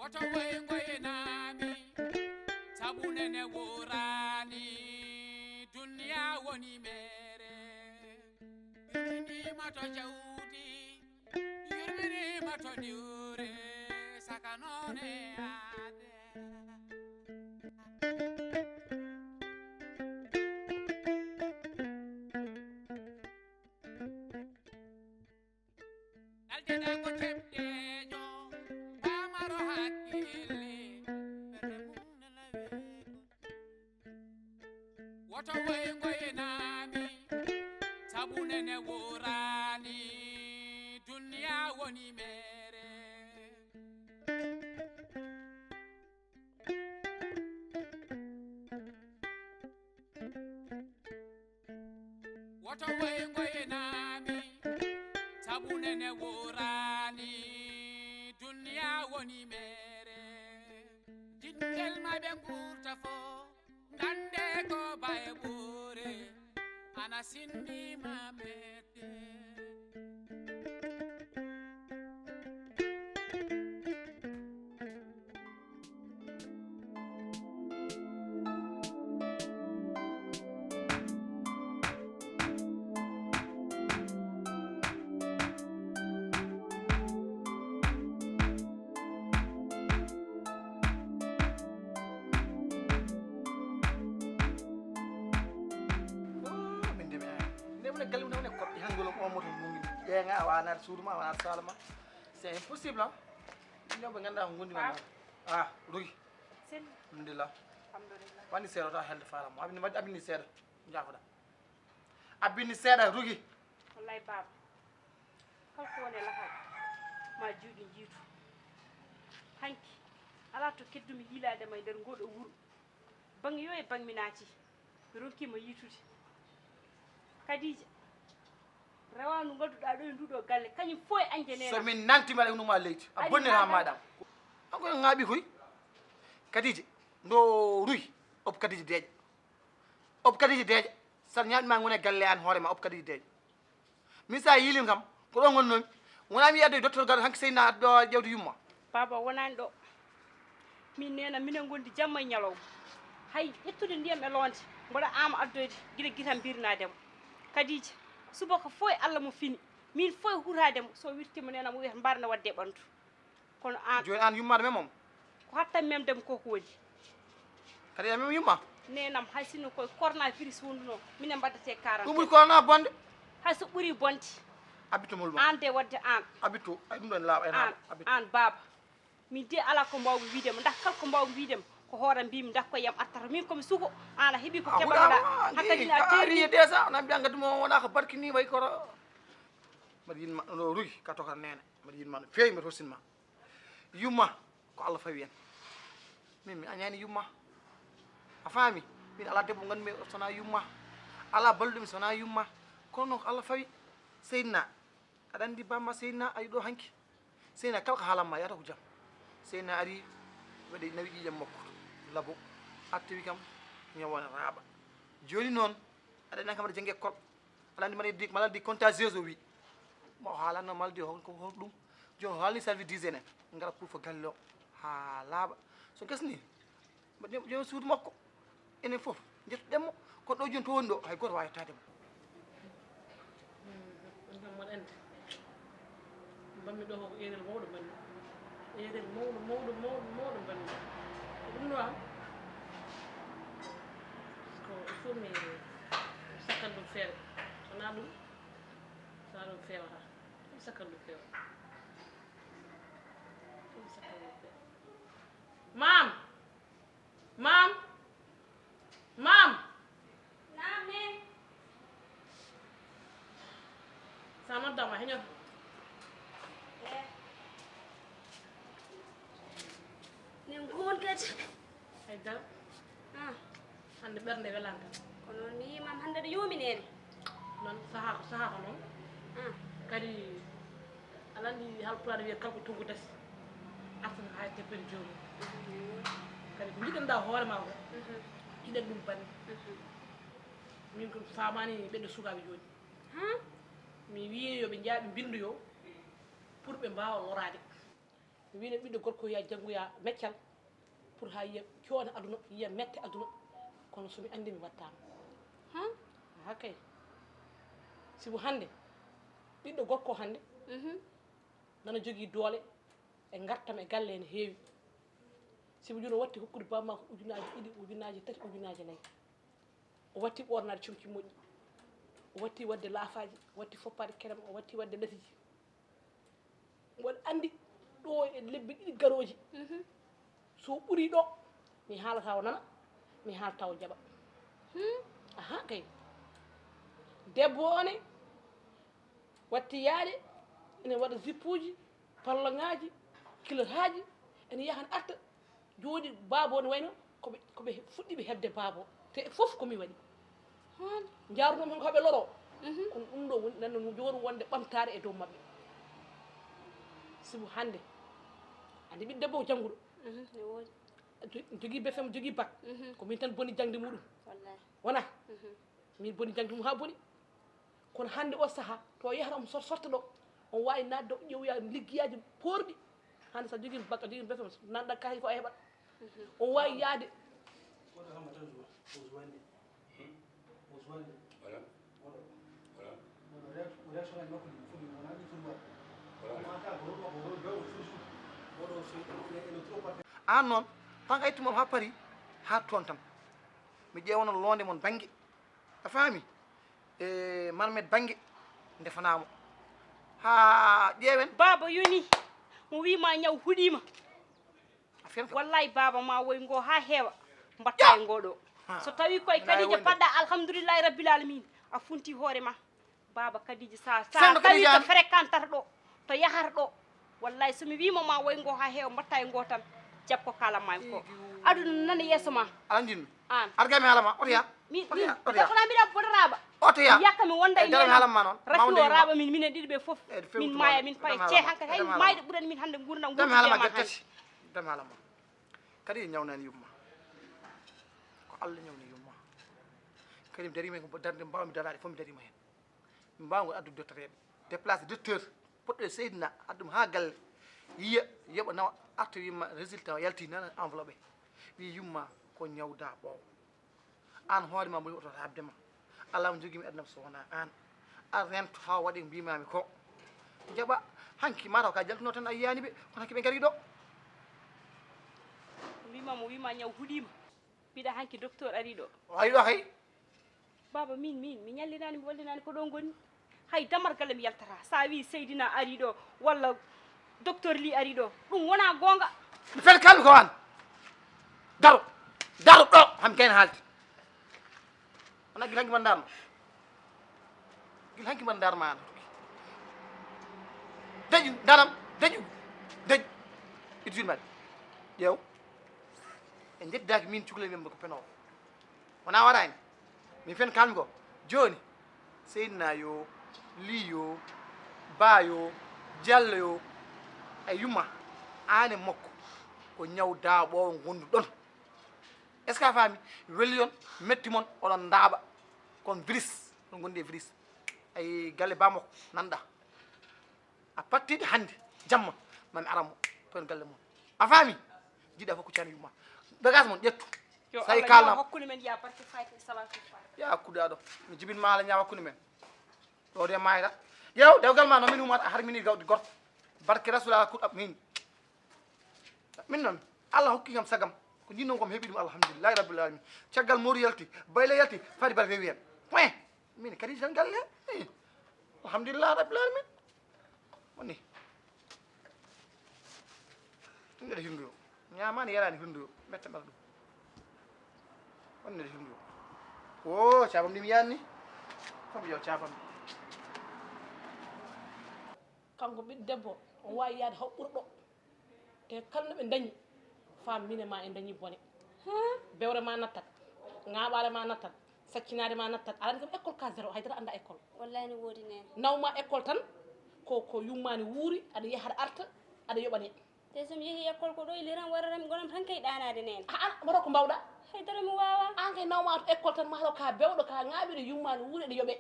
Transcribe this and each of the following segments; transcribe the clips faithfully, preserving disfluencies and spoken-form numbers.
To woy ngoynaami, sabu nene wooraani, duniya woni meere. Yurminiima to jawdi, yurminiima to diwre, saka noone aade. Aljanna ko ceɓteejo, paamaro hakkille, ɓernde mum nana weeɓo. Woto woy ngoynaami, sabu nene wooraani, duniya woni meere. Woto woy ngoynaami, sabu nene wooraani, duniya woni meere. Jinngel ma ɓe nguurta fo, ngannde ko baye ɓuure, ana sinni ma meette. Oh, min de mi aya. Nde wona galle, nde wona koɗɗi hannde wala ko moto mum. Ƴeeŋa a wanaat suudu ma, a wanaat saala ma. C'est impossible, hein? Ɗum ɓe nganndaa ko ngondi ma. Ah, Rogi. Sel. Alhamdulillah. Alhamdulillah. Wani seeɗa ta helde faala mo. Abini, abini seeɗa. Njaafoɗa. Abini seeɗa, Rogi. Wallahi, baaba. Kala ko woni e lafal, ma juuɗe njiitu. Hanki, alaa to keddumi yiilaade ma e nder ngoo ɗoo wuro. Baŋ yo e baŋ mi naati. Mi ronkiima yiitude. Kadiija, rawaandu ngadduɗaa ɗoo e nduu ɗoo galle, kañum fof e añde neene. So min nanti mbaɗa e numa leydi. A bonnir ha maɗam. An ko ŋaaɓi koy. Kadiija, ndo ruy. Op Kadiija deeƴa. Op Kadiija deeƴa. Sar ñaaɗi ma ngone galle an hoore ma, op Kadiija deeƴa. Min sa yiilin kam, ko ɗo ngonnoomi. Wona mi yadde docteur Gado hanki seyna ɗo ƴewde yumma. Baaba, o wonaani ɗo. Min neena, minen ngondi jamma e ñalawma. Hay ƴettude ndiyam e loonde, mboɗo ama addoyde gila gitam birnaade mo. Kadiija, subaka fof e Allah mo fini, min fof e hutaade mo, so wirtiima neena mo wiyata mbarna wadde e ɓanndu. Kono aan. Jooni aan yummaade mem moom? Ko hatta memde mo koko woni. Kadi a mem yumma? Neenam, hay sinno koye coronavirus wonduno, minen mbaddate quarantaine. Ɗum ɓuri corona bonde? Hay so ɓuri bonde. Abitto mo ɗum. Aan de wadde aan. Abitto, ay ɗum ɗon laaɓa en aan, haala. Abitto. Aan baaba. Min de alaa ko mbaawmi wiide mo, ndax kala ko mbaawmi wiide mo, ko hoore mbiymi, ndax ko yam artata. Min ko mi suko, aan a heɓi ko keɓanoɗaa. Hakkadi na teeri. Déjà, na mbiya ngati mo wona ko barki ni way koro. Mbaɗa yinma no rugi ka tokar neene. Mbaɗa yinma no feewi, mbaɗa hosinma. Yumma ko Allah fawi en. Min mi añani yumma. A faami? Min ala debbo nganmi sona yumma. Ala balɗumi sona yumma. Kono noon ko Allah fawi. Seydina, aɗa anndi bamma Seydina ari ɗo hanki. Seydina kala ko haalamma yata ko jam. Seydina ari waɗi nawi ƴiƴam makko. Labo. Arti wi kam ñawon raaɓa. Jooni noon aɗa anndi kam aɗa janngi école. Aɗa anndi maladie, maladie contagieuse o wi. Ma o haalanno maladie o ko hol ɗum. Jooni o haalni service d'hygiène en. Ngara pour fo galle o. Haa laaɓa. So gasni. Mbaɗen jooni suudu makko. Enen fof. Njettuɗen mo. Ko ɗo jooni to woni ɗo. Hay gooto waawi yettaade mo. Ɗum kam mbaɗa anndi. Mbaɗmi ɗo ko erreur mawɗo mbaɗmi. Erreur mawɗo, mawɗo, mawɗo, mawɗo mbaɗmi. Ko ɗum ɗo am. Ko il faut mi sakkan ɗum feere. So wonaa ɗum, so wonaa ɗum feewata. Ɗum sakkan ɗum feewata. Ɗum sakkan ɗum feewata. Maam! Maam! Maam! Naam, nene. Sa noddama, heñoto. Eh. Nen ko won kadi? Ay dal. Ah. Hannde ɓernde welani kam. Ko noon mi yii maam hannde aɗa yoomi neene. Noon sahaa ko sahaa ko noon. Ah. Kadi aɗa anndi Haalpulaar wiya kala ko tuggu dasi. Artata haa teppere joomum. Mhm. Kadi ko njiɗanɗaa hoore maa ko. Mhm. Yiɗen ɗum banni. Mhm. Min ko mi faamaani ɓeɗɗo sukaaɓe jooni. Haa? Mi wii yo ɓe njaa ɓe mbinndoyo pour ɓe mbaawa loraade. Mi wiino ɓiɗɗo gorko yo janngu, yo meccal, pour haa yiya coono aduna, yiya mette aduna. Kono so mi anndi mi wattaama. Haa kay. Sibu hannde, ɓiɗɗo gorko hannde, nana jogii doole e ngartam e galle ene heewi. Sibu jooni o watti hokkude baaba makko ujunaaji ɗiɗi, ujunaaji tati, ujunaaji nayi. O watti ɓoornaade comci moƴƴi. O watti waɗde laafaaji, o watti foppaade kerem, o watti waɗde latiji. Mboɗo anndi ɗo e lebbi ɗiɗi garooji, so ɓuri ɗo, mi haalata o nana, mi haalata o jaɓa. Aha kay. Debbo o ne watti yaade, ene waɗa zippuuji, pallongaaji, kilotaaji, ene yaha ne arta. Jooɗi baaba o ne wayno ko ɓe, ko ɓe fuɗɗi ɓe heɓde baaba o. Te fof ko mi waɗi. Njaarunoo mi ko ɓe loroo. Kono ɗum ɗo woni, nan no jogori wonde ɓamtaare e dow maɓɓe. Sibu hannde, anndi ɓiɗɗo debbo ko jannguɗo. Jo-, jogii B F M, jogii bac. Ko min tan boni jaŋde muɗum. Wona? Min boni jaŋde mum haa boni. Kono hannde o sahaa, to o yahata omo sor-, sorta ɗo, on waawi naatde o ƴeewoya liggeyaaji poorɗi. Hannde so a jogii bac, a jogii B F M, nanɗa kaye ko a heɓat. On waawi yahde. Aan noon, tan a ittu mom haa pari, haa toon tan. Mi ƴeewa noon loonde mon bannge. A faami? E marmet bannge ndefanaamo. Haa ƴeewen. Baaba yoni, mo wii ma ñaw huɗiima. A fiyanta. Wallaay baaba ma woy ngo haa heewa, mbatta e ngo ɗo. Ha. So tawi koye Kadija paɗɗa, alhamdulillahi rabbil alamin, a funti hoore ma. Baaba Kadija sa, sa tawi to fréquentata ɗo, to yahata ɗo. Wallaay so mi wiima ma woy ngo haa heewa, mbatta e ngo tan, jaɓ ko kaalan ma ko. Aduna nana yeeso ma. Alanjinmi. An. Arga mi haala ma, oto ya. Mi, oto mi, ya, oto ya. Dakona mbiɗa boɗoraɓa. Oto ya. Yakka mi wonda e dara mi haala ma noon. Rafi o raɓa min, minen ɗiɗi ɓe fof. Min maaya, min paye ce hanka hay mayde ɓuran min hannde gurdam. Dam haala ma gattati. Dam haala ma. Kadi ñawnani yumma. Ko Allah ñawni yumma. Kadi mi darima ko darde mbawmi daraade fof mi darima heen. Min mbaawa addude dottoreeɓe, déplacé docteur, poɗɗo e Seydina, addu mo haa galle, yiya, yoɓa nawa, arta wiima résultat o yalti nana enveloppe. Wi yumma ko ñawda ɓoowo. Aan hoore ma mboni oto haɓde ma. Alaa mo jogii mi aduna so wonaa aan. A rento haa waɗi ko mbiimaami ko. Jaɓa, hanki mataw ka jaltuno tan a yiyaani ɓe, kono hanki ɓe ngarii ɗo. Mbiima mo wiima ñaw huɗiima. Mbiɗa hanki docteur ari ɗo. O ari ɗo kay. Baaba min, min, mi ñallinaani, mi wallinaani ko ɗo ngoni. Hay damargal mi yaltata. Sa wi Seydina ari ɗo, walla docteur li ari ɗo. Ɗum wona goonga. Mi fel kalmi ko an. Daro. Daro ɗo. Ham kayna haalde. Wona gila hanki mbaɗa ndarma. Gila hanki mbaɗa ndarma an. Deƴu, daram, deƴu. Deƴu. Idu mbaɗi. Ƴeew. En njeddaaki min cukalel men ko penoowo. Wona waɗaani. Min fen kalmi ko. Jooni. Seydina yo, Li yo, Ba yo, Jallo yo. E yumma. Aan e makko. Ko ñaw daaɓoowo ngondu ɗon. Est-ce que a faami? Weli on, metti mon, oɗon ndaaɓa. Kon virus, oɗon ngondi e virus. Ay galle ba makko, nanɗa. A pattiɗe hannde, jamma, mami aran mo, toon galle mon. A faami? Jiɗa fof ko cani yumma. Bagage mon, ƴettu. Yo Sayi Allah kalnam. Ñaaw hakkunde men, ya barke Fayti e salatu Faty. Ya hakkude aɗo. Mi jibin ma Allah ñaaw hakkunde men. Ɗo de mayra. Ƴeew, dewgal ma no min humata, a harmini gawdi gorko. Barke Rasulullah kuɗɗam min. Min noon, Allah hokki kam sagam. Ko jinno kam heɓi ɗum, alhamdulillahi rabbil alamin. Caggal Mori yalti, Bayla yalti, Fari Bar rewi hen. Point. Min kadi tan galle. Eh. Alhamdulillahi rabbil alamin. Woni. Ɗum ɗaɗa hirndu yo. Ñaamaani yaraani hirndu yo. Mette mbara ɗum. Woni ɗaɗa hirndu yo. O, caabam ɗi mi yaanni. Kam yo caabam. Kanko ɓiɗɗo debbo, o waawi yahde haw ɓurɗo. Te kala no ɓe ndañi, faam mine ma en ndañi bone. Bewre ma nattat, ŋaaɓaare ma nattat, saccinaade ma nattat. Aɗa anndi kam école ka zéro, haydara annda école. Wallahi no woodi nene. Naw ma école tan, ko, ko yummaani wuuri, aɗa yaha aɗa arta, aɗa yoɓa neɗɗo. Te so mi yehi école ko ɗo e liran wararam gonam tan kay ɗaanaade nene. A, a, mbaɗa ko mbawɗa. Haydara mi waawa. An kay naw ma to école tan, mahalo ka bewɗo, ka ŋaaɓiɗo, yummaani wuuri, aɗa yoɓe.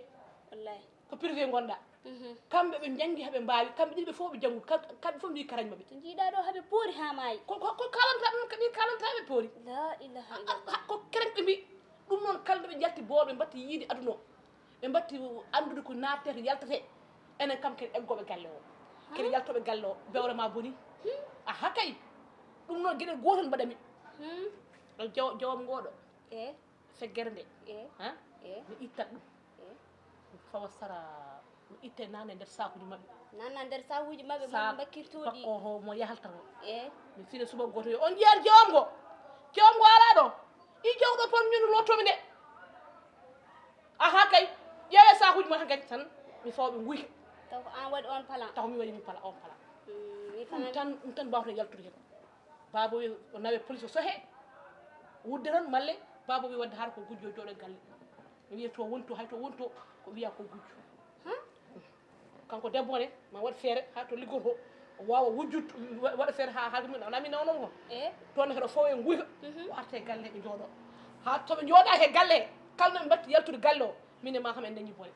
Wallahi. Ko privé ngonɗa. Kamɓe ɓe njanngi, haɓe mbaawi, kamɓe ɗiɗi ɓe fof ɓe njanngu, kam-, kamɓe fof mbiyi karañ maɓɓe. To njiiɗaa ɗo haɓe poori haa maayi. Ko, ko, ko kalanta ɗum, ko min kalanta ɓe poori. La ilaha illallah. Ko karañ ɓe mbiyi. Ɗum noon kala nde ɓe njalti boowal, ɓe mbatti yiide aduna o. Ɓe mbatti anndude ko naatete, yaltete. Enen kam ken eggooɓe galle o. Ken yaltooɓe galle o. Bewre ma boni. Aha kay. Ɗum noon geɗel gootel mbaɗami. Ɗo jaw-, jawam ngooɗo. E? Feggere nde. E? Ha? E? Mi ittat ɗum. E? Mi fawa sara, mi itte nana e nder sakuuji maɓɓe. Nana nder sakuuji maɓɓe, mo mbakkirtooɗi. Bakko o mo yahalta o. E? Mi fina suba gooto yo on njiyan jawam ngo. Jawam ngo alaa ɗo. I jawɗo pam ñunu lottomi nde. Aha kay. Ƴeewe sakuuji mon han kadi tan. Mi fawa ɓe nguyka. Taw ko an waɗi on palan? Taw mi waɗi mi pala on palan. Mm, mi ɗum faami. Tan, ɗum tan mbawata yaltude heen. Baaba wi o nawe police o sohe. Wudde tan malle baaba wi wadde hara ko gujjo jooɗo e galle. Mi wiya to woni to, hay to woni to, ko wiya ko gujjo. Kanko debbo ne, ma waɗ feere haa to liggotoo, o waawa wujjud, wa-, waɗa feere haa haaju mum, wonaa min nawnomo kon. E? Toon ne kadi o fawa e nguyka, o arta e galle ɓe njooɗoo. Haa to ɓe njooɗaaki e galle, kala no ɓe mbatti yaltude galle o, min e ma kam en dañi bone.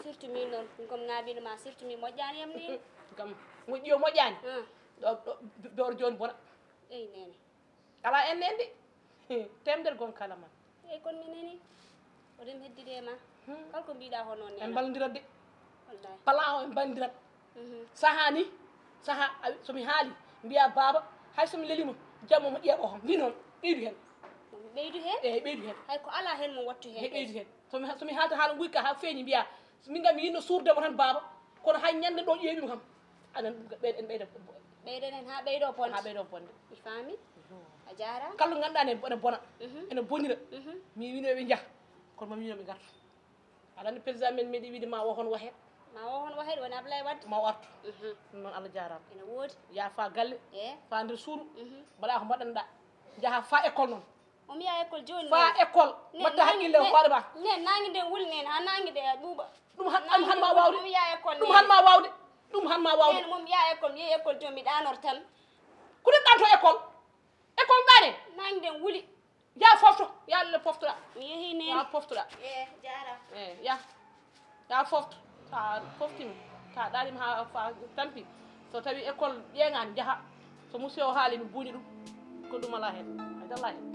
Surtout min noon, ɗum kam ŋaaɓiino ma, surtout min moƴƴaani yam ni. Kam moƴƴi o moƴƴaani. Ɗo, ɗo, ɗo jooni bona. Eyi, neene. Alaa en neendi. Temeder gon kala man. Eyi, kono mi nani. Oɗon heddude e ma. Kala ko mbiɗa hono neene. En mballondirat de. Wallahi. Pala o en mballondirat. Saha ni, saha, a wi-, so mi haali, mbiya baaba, hay so mi lelima, jamma mo ƴeeɓo hon. Mbi noon, ɓeydu heen. Ɓeydu heen? Eyi, ɓeydu heen. Hay ko alaa heen mo wattu heen. Eyi, ɓeydu heen. So mi ha-, so mi haalta haala nguyka haa feeñi, mbiya, min kam mi yinno suurde mo tan baaba, kono hay ñande ɗo ƴeeɓima kam. Anan ɗum ko ɓeyden, ɓeyda. Ɓeyden hen haa ɓeydo bonde. Haa ɓeydo bonde. Mi faami. A jaaraama. Kala ɗo ngannduɗaa ne, ene bona. Ene bonira. Mi wino ɓe njaha. Kono mami wino ɓe ngarta. Aɗa anndi président men meɗi wiide ma o hon wahe. Ma o hon wahe, woni Ablaye Wade. Ma o artu. Ɗum noon Allah jaaraama. Ene woodi. Yaa faa galle. E. Faa nder suudu. Mbaɗa ko mbaɗanɗa. Njaha faa école noon. Moom yaa école jooni. Faa école. Mbaɗta haqqille o hoore ma. Neen naange nden wuli neen, haa naange nde ɓuuɓa. Ɗum han, ɗum han ma waawde. Moom yaa école. Ɗum han ma waawde. Ɗum han ma waawde. Neen moom yaa école, yehi école jooni mi ɗaanor tan. Ko ɗum ɗaanto école. École ɗaane. Naange nden wuli. Yaa fofto, yaa le poftoɗa. Mi yehi neen. Yaa poftoɗa. Eh, jaara. Eh, yaa. Yaa fofto. Sa foftima, sa ɗaanima haa fa tampi. So tawi école ƴeeŋaani, njaha. So musiɗɗo o haali, mi buuñi ɗum. Ko ɗum alaa heen. Hay dalla heen.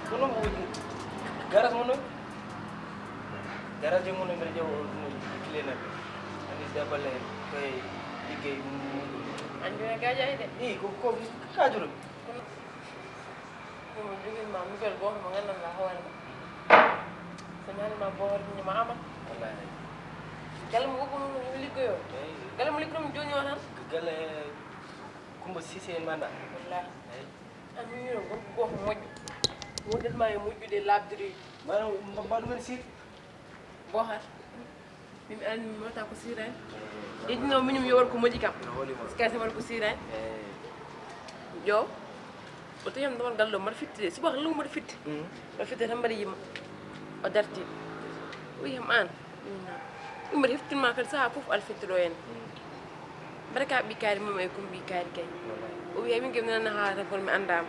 Ko non ko woni garage mon non? Garage mon non mbiɗa ƴeewa on ɗum clé nan. Anndi daballe en koye liggey mum. Anndi wona gaajaani de. Ii, ko, ko kaajoro. Kono ko mo joginma nouvelle gooto mo nganndanɗaa hoore ma. So mi haalima boohor ɗum ma amat. Wallaahi. Galle mo ɓoggol mum mi liggoyo. Eyi. Galle mo liggoɗum jooni o tan. Galle Kumba Sise en manda. Wallaahi. Eyi. An mi wino gorko gooto moƴƴo. Wondat ma e moƴƴude laaɓdiri. Maɗum mbaɗum en sir. Boohar. Min mi anndi mi wota ko sirani. Yejjino min mi yowar ko moƴƴi kam. No hooli mo. Sikay sama ko sirani. Eyi. Yo. O tawi hannde won galle o mbaɗa fitte de. Subaka law mbaɗa fitte. Mbaɗa fitte tan mbaɗa yimma. O darti. O wiyi hem aan. Ɗum mbaɗa heftinma kadi saha fof aɗa fitte ɗo henne. Mbaɗa ka ɓii kaari mum e kum ɓii kaari kay. O wiyi hay min kam nana haalata kono mi anndaama.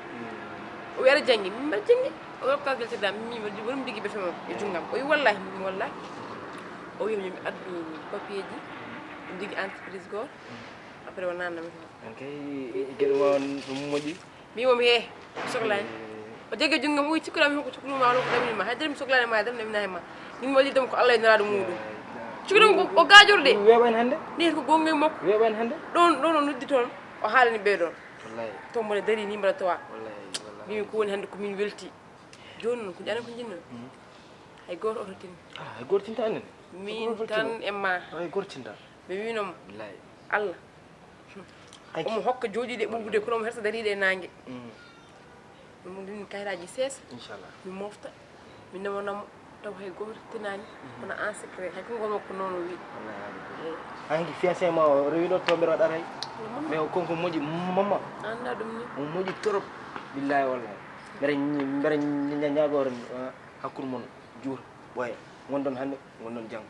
O wiyi aɗa janngi, min mbaɗa janngi. O wiyi hôpital Beltedam, min mbaɗa woni mi jogii B F M am e junngam. O wiyi wallahi, min wallahi. O wiyi mi addu papier ji, mi jogii entreprise gooto. Après o naatnami toon. An kay geɗe ma on ɗum moƴƴi. Mbi mo mi he soklaani. O jaggi junngo mum, o wi cikkuɗaa mi hokko cuklu ma, wano ko ɗamini ma. Hay dara mi soklaani ma, dara mi nayi ma. Min mi waɗi dam ko Allah e nelaaɗo muuɗum. Cuklu mum ko, o gaajorde. Weeɓani hannde? Ni ko gonga e makko. Weeɓani hannde? Ɗon, ɗon o noddi toon, o haalani ɓee ɗon. Wallahi. To mboɗo darii nii mbaɗa towa. Wallahi, wallahi. Mbimi ko woni hannde ko min welti. Jooni noon ko ƴanen ko njiɗnon. Mhm. Hay gooto oto tin. Ah, hay gooto tinta anen. Min tan e ma. Hay gooto tinta. Ɓe wiinoma. Wallahi. Allah. Omo hokka jooɗiiɗe ɓuuɓude kono omo hersa dariiɗe e naange. Mm. Ɗum ɗin kayraaji seesa. Inchallah. Mi mofta. Mi nawanamo taw hay gooto tinaani. Mhm. Kono en secret hay ko ngol makko noon o wi. Wallahi. Eyi. Hanki fiancé ma o rewi ɗo tombere waɗata hay. Mais o konko moƴƴi mamma. Anda ɗum ni. O moƴƴi trop. Billahi wallahi. Mbeɗa mbeɗa ñaagoro hakkude mon juuta ɓooya. Ngonɗon hannde ngonɗon janngo.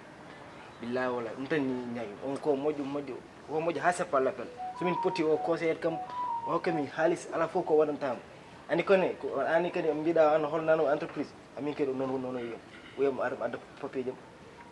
Billahi wallahi ɗum tan ni ñaagi on ko moƴƴo moƴƴo. Ko moƴƴo ha seppa l'appel. Somin potti o conseillé kam o hokka min haalis ala fof ko waɗantamo. Ani kone ko ani kadi mbiɗa an hol nano entreprise amin kadi non non yiyam wiyam ar adda papier jam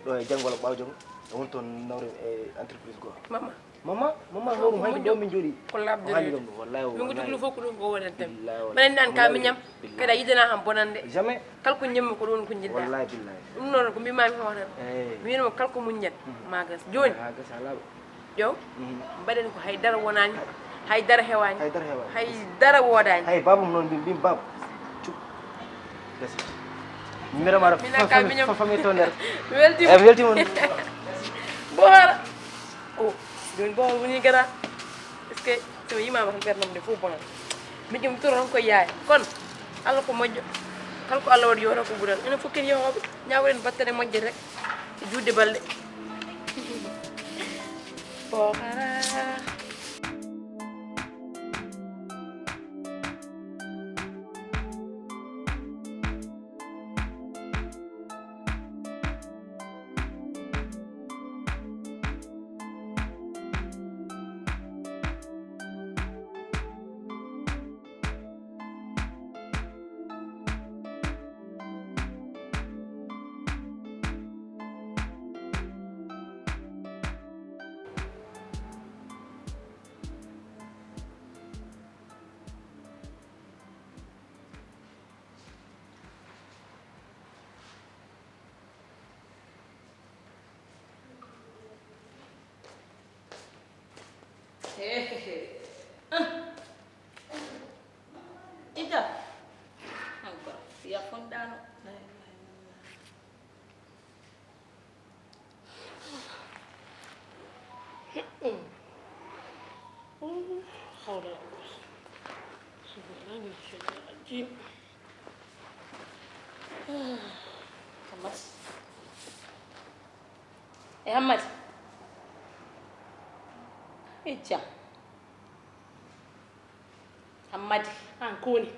ɗo e janngo walla ɓaw janngo e won toon nawren e entreprise goo. Mama. Mama mama horum hay ɗo min jooɗi. Ko labde haali ɗum wallahi min ko joglu fof ko ɗum ko wonanta mi. Mbaɗen an ka miñam kadi a yidana am bonande jamais. Kala ko ñammi ko ɗum ko jiɗɗa. Wallahi billahi. Ɗum noon ko mbimami ko tan. Eyi. Mi wino kala ko muññen ma gas jooni. Ha gas ala. Ƴeew. Mbaɗen ko hay dara wonaani. Hay dara hewaani. Hay dara hewaani. Hay dara woodaani. Hay babam noon mbim mbim bab. Cuk. Gasi. Mira mara. Mina ka miñam. Famille to nder. Mi weltima. E weltima. Boora. O jooni boora woni gara. Est-ce que so yimama tan ɓernam nde fof bonat? Mijo mi toro tan koye yaaya kono Allah ko moƴƴo. Kala ko Allah waɗi yowata ko ɓural enen fof ken yehooɓe. Ñaworen battane moƴƴe rek e juutde balɗe. Boora. Ita. Encore. Ya fondano. Hawla wala quwwata. Subhanallah. Hammadi. E Hammadi. E jam. Hammadi. An ko woni?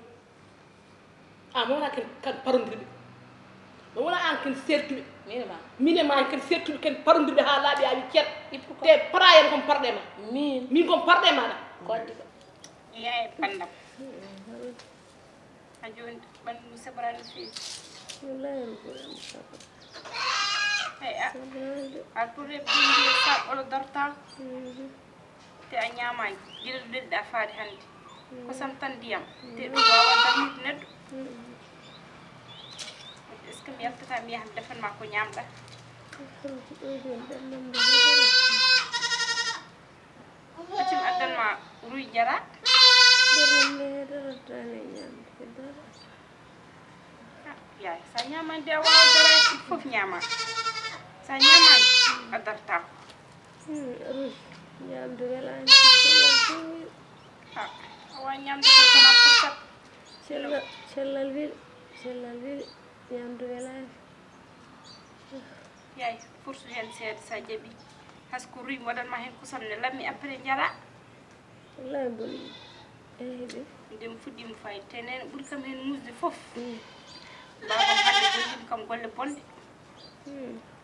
An mi wona ken kan parondirɓe. Mi wona an ken sertuɓe. Min e ma. Min e ma ken sertuɓe ken parondirɓe ha laaɓi awi ceer. Te parayen kon parɗe ma. Min. Min kon parɗe ma ɗa. Ko addi ko. Yaye pandam. A jooni ɓanndu ndu seɓraani no feewi. Wallahi no ɓuri am sago. Eyi a. Sabaade. A to reɓɓindi e saɓɓolo darta. Te a ñaamaani gila ɗo ɗeɗɗa faade hannde. Kosam tan ndiyam. Te ɗum wawa darnude neɗɗo. Est-ce que mi yaltata mi yaha mi defan ma ko ñaamɗa? Ɗo jooni ɓernam nde heɓere. Accu mi addan ma ruy jara. Ɓernam nde heɗere dane ñaamde ko dara. Yaay sa ñaamani de a waawa dara fof ñaama. Sa ñaamani a dartaako. Ruy ñaamde welaani. Cellal feewi. A waawa ñaamde ko kona furtat. Cellal weli. Cellal weli. Ñaamde welaani. Yaay fursu heen seeɗa sa jaɓi. Has ko ruy mi waɗan ma heen kosam ne lammi après njara. Wallahi boni. Eyi de. Nde mi fuɗɗiima fayde te nene ɓuri kam heen muusde fof. Baabam hannde gollimi kam golle bonɗe.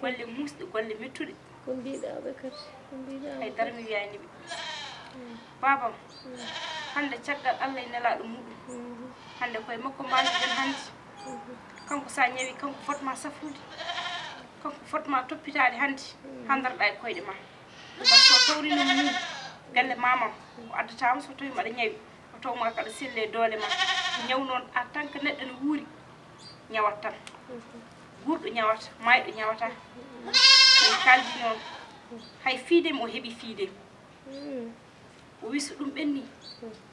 Golle muusɗe golle mettuɗe. Ko mbiɗa ɓe kadi ko mbiɗa. Hay dara mi wiyani ɓe. Baabam hannde caggal Allah e nelaaɗo muɗum. Hannde koye makko mbaasiɗen hannde. Kanko sa ñawi kanko fotma safude. Kanko fotma toppitaade hannde. Handarɗa e koyɗe ma. Par ce que o tawrino mum galle mamam o addatama so tawi mbaɗa ñawi o taw ma kaɗa selle e doole ma. Ñaw noon en tant que neɗɗo no wuuri ñawat tan. Guurɗo ñawata mayɗo ñawata. Min kaldi noon hay fiidemi o heɓi fiidemi. O wi so ɗum ɓenni,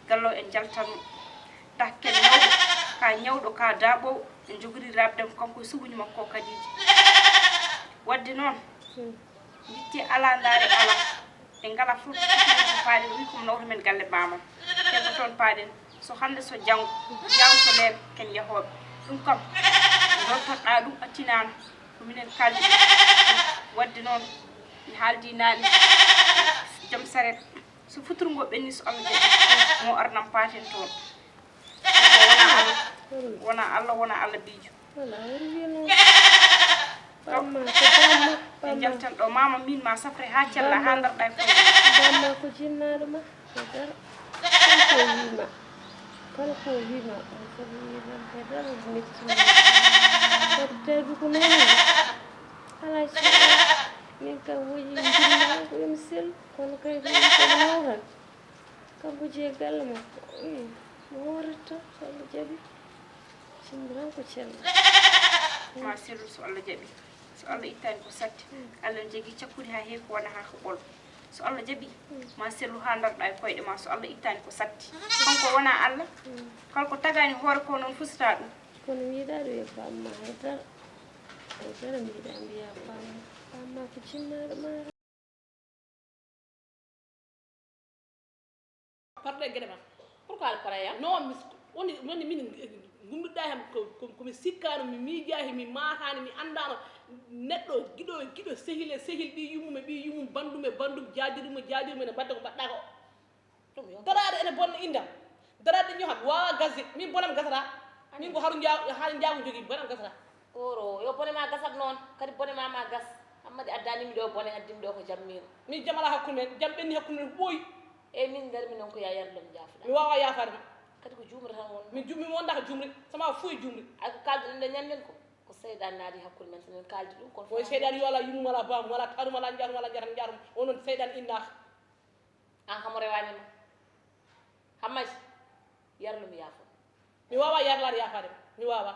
gallo en jaltanno. Ndah ken ñawɗo, ka ñawɗo, ka daaɓoowo, en jogori raɓde mo kanko e suguñu makko o Kadiija. Wadde noon, mbitte alaa ndaare alaa. Ɓe ngala fof ko paaɗen, o wi ko nawto men galle baamam. Te ko toon paaɗen, so hannde so janngo, jaaw so leen ken yahooɓe. Ɗum kam, ndoortoɗaa ɗum a tinaano, ko minen kaaldi ɗum. Wadde noon, mi haaldi naane, joom sareet, so futuro ngo ɓenni, so Allah jaɓi, mo arnam paaten toon. Ko wona Allah, wona Allah, wona Allah biijo. Wala, woni wiino. Bamma, ko bamma, en bamma. Jaltan ɗo, mama min ma safre ha cella, ha darɗa e koye. Bamma ko jinnaaɗo ma, ko dara. Kala ko wiima, kala ko wiima, on fof wiiman ko dara, metti. Kadi tawi ko noon. Ala ci, min kam woji jinnaa ko emi sel, kono kay ko emi sel nawran. Kanko jeyi galle makko. Ii, mo hoorata, so Allah jaɓi. Sindiran ko cello. Ma sellu so Allah jaɓi. So Allah ittani ko satti, Allah ne jogii cakkudi haa heewi ko wona haa ko ɓolo. So Allah jaɓi, ma sellu haa darɗa e koyɗe ma. So Allah ittani ko satti. Kanko wona Allah. Kala ko tagaani hoore ko noon fusata ɗum. Kono mi yiɗaa ɗum e bamma haydara. Haydara mi yiɗaa mbiya bamma. Bamma ko jinnaaɗo ma. Parɗe geɗe ma. Pourquoi aɗa paraya? Non, mi woni, woni min gumbirɗa hem ko, ko, ko mi sikkano, mi miijaki, mi maatani, mi andano neɗɗo giɗo e giɗo, sehil e sehil, ɓi yummum e ɓi yummum, bandum e bandum, jaajirɗum e jaajirɗum, ene mbaɗda ko mbaɗɗa ko. Ɗum yo. Daraade ene bonna indam. Daraade ñoham, wawa gasde. Min bonam gasata. Min ko haru njaaw, haru njaaw jogi, bonam gasata. Oro, yo bone ma gasat noon. Kadi bone ma ma gas. Hammadi addani mi ɗo bone, addi mi ɗo ko jam min. Min jam ala hakkunde men. Jam ɓenni hakkunde men ɓooyi. Eyyi, min ngarmi noon ko ya yarlom jaafuɗa. Mi wawa yafaade ma. Kadi ko juumre tan won. Mi ju-, mi wonda ko juumre. Sama fof e juumre. Ay ko kalduɗen nde ñanden ko. Ko seyɗan naati hakkunde men, so min kaldi ɗum, kono woy seyɗan yo ala yummum, ala bamum, ala taanum, ala njaarum, ala njaarum, njaarum. Onon seyɗan innaka. An kam o rewaani ma. Hammadi, yarlum yaafo. Mi wawa yarlaade yaafaade ma. Mi wawa.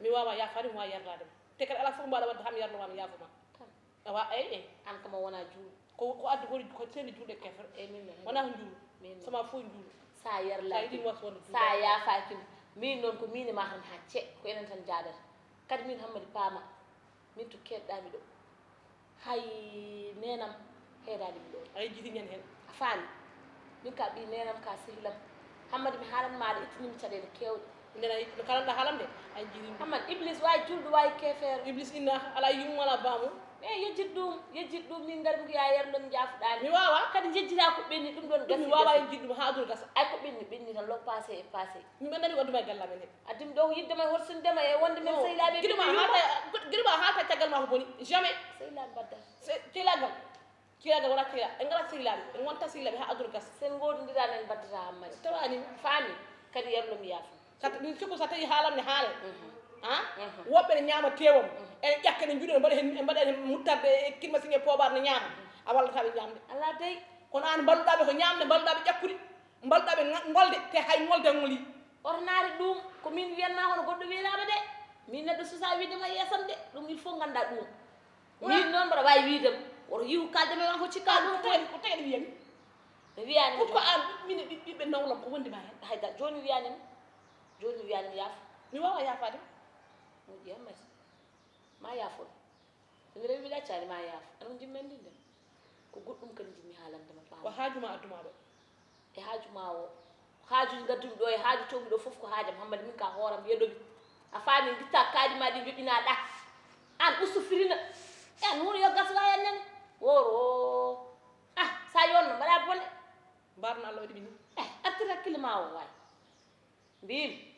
Mi wawa yaafaade, mi wawa yarlaade ma. Te kadi ala fof mbaɗa wadde ham yarlo ma, mi yaafo ma. Tan. Awa, eyi, eyi. An kam a wona juul. Ko, ko addi ko, ko seni juulɗe kefre. Eyi, min noon. Wona ko juul. Min noon. Sama fof juul. Sa yarlaaki. Sa yiɗi mi wasa wonde juul. Sa yaafaaki. Min noon ko min e ma tan hacce. Ko enen tan jaadata. Kadi min Hammadi paama. Min to keedɗami ɗo. Hay neenam heedaani mi ɗo. A yejjiti ñande heen. A faami? Min ka ɓii neenam ka sehilam. Hammadi mi haalan ma aɗa ittinimi caɗeele keewɗe. Ndena no kalanɗa haalam de, a yejjiti mi. Hammadi, Iblis wawi juulɗo wawi keefeero. Iblis inna ala yummum ala bamum. E yejjit ɗum, yejjit ɗum min ngarmi ko ya yarlom jaafuɗaani. Mi wawa. Kadi jejjita ko ɓenni ɗum ɗon. Ɗum mi wawa yejjit ɗum ha aduna gasa. Ay ko ɓenni, ɓenni tan lo passé e passé. Min ɓe nani ko adduma e galle amen he. Addi mi ɗo ko yiɗde ma e horsinde ma e wonde min sehilaaɓe. Giɗo ma haalta, giɗo ma haalta caggal ma ko boni. Jamais. Sehilaaɓe mbaddata. Se-, sehilaagal. Sehilaagal wona sehilaaɓe. En ngala sehilaaɓe. En wonta sehilaaɓe ha aduna gasa. Sen ngoodondira men mbaddata Hammadi. Tawani. Faami. Kadi yarlo mi yaafo. Sa ta-, min sikku sa tawi haalam ne haale. Mhm. Ha? Mhm. Woɓɓe ne ñaama teewam. Mhm. Ene ƴakka ne juuɗe, ne mbaɗa heen, ne mbaɗa heen muttarde e kirmasiŋ e poobar ne ñaama. A wallata ɓe ñaamde. Ala dey. Kono an mballuɗa ɓe ko ñaamde, mballuɗa ɓe ƴakkude. Mbalɗa ɓe nga-, ngolde, te hay ngolde ngoli. Oto naati ɗum, ko min wiyanma hono goɗɗo wiyanaama de. Min neɗɗo susa wiide ma yeesam de, ɗum il faut ngannda ɗum. Wa- Min noon mbaɗa waawi wiide, woto yihu kalde men ko cikka ɗum. Ko tawi, ko tawi ɗum wiyami. Mi wiyani mo. Pourquoi an, min e ɓiɓɓe, ɓiɓɓe nawlam ko wonde ma hen? Hay dara, jooni wiyani mo. Jooni wiyani mo yaafo. Mi wawa yaafade. Moƴƴi, Hammadi. Ma yaafo. Ɓe mbiɗa wiɗa accani ma yaafo. Aɗa on jimmen ndinde. Ko goɗɗum kadi jinmi haalande ma paama. Ko haaju ma adduma ɗo? E haaju ma o. Haajuji ngadduɗi ɗo e haaju towmi ɗo fof ko haajam. Hammadi min ka hooram yeɗomi. A faami, gitta kaali ma ɗi joɗɗinaɗa. An ustu firina. E an huno yo gas wayan nene. Woro. Ah, sa yonno mbaɗa bone. Mbarno Allah waɗi mi ni. Eh, artir hakkille ma o waay. Mbimi.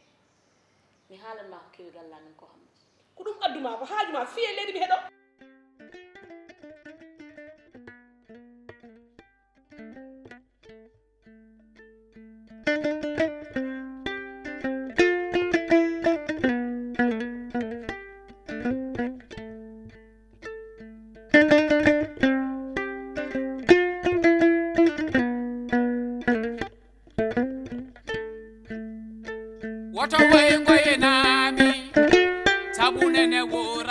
Mi haalan ma ko kewi galla min ko Hammadi. Ko ɗum addu ma, ko haaju ma, fiye leydi mi heɗo. Woto woy ngoyenami, sabu nene wora.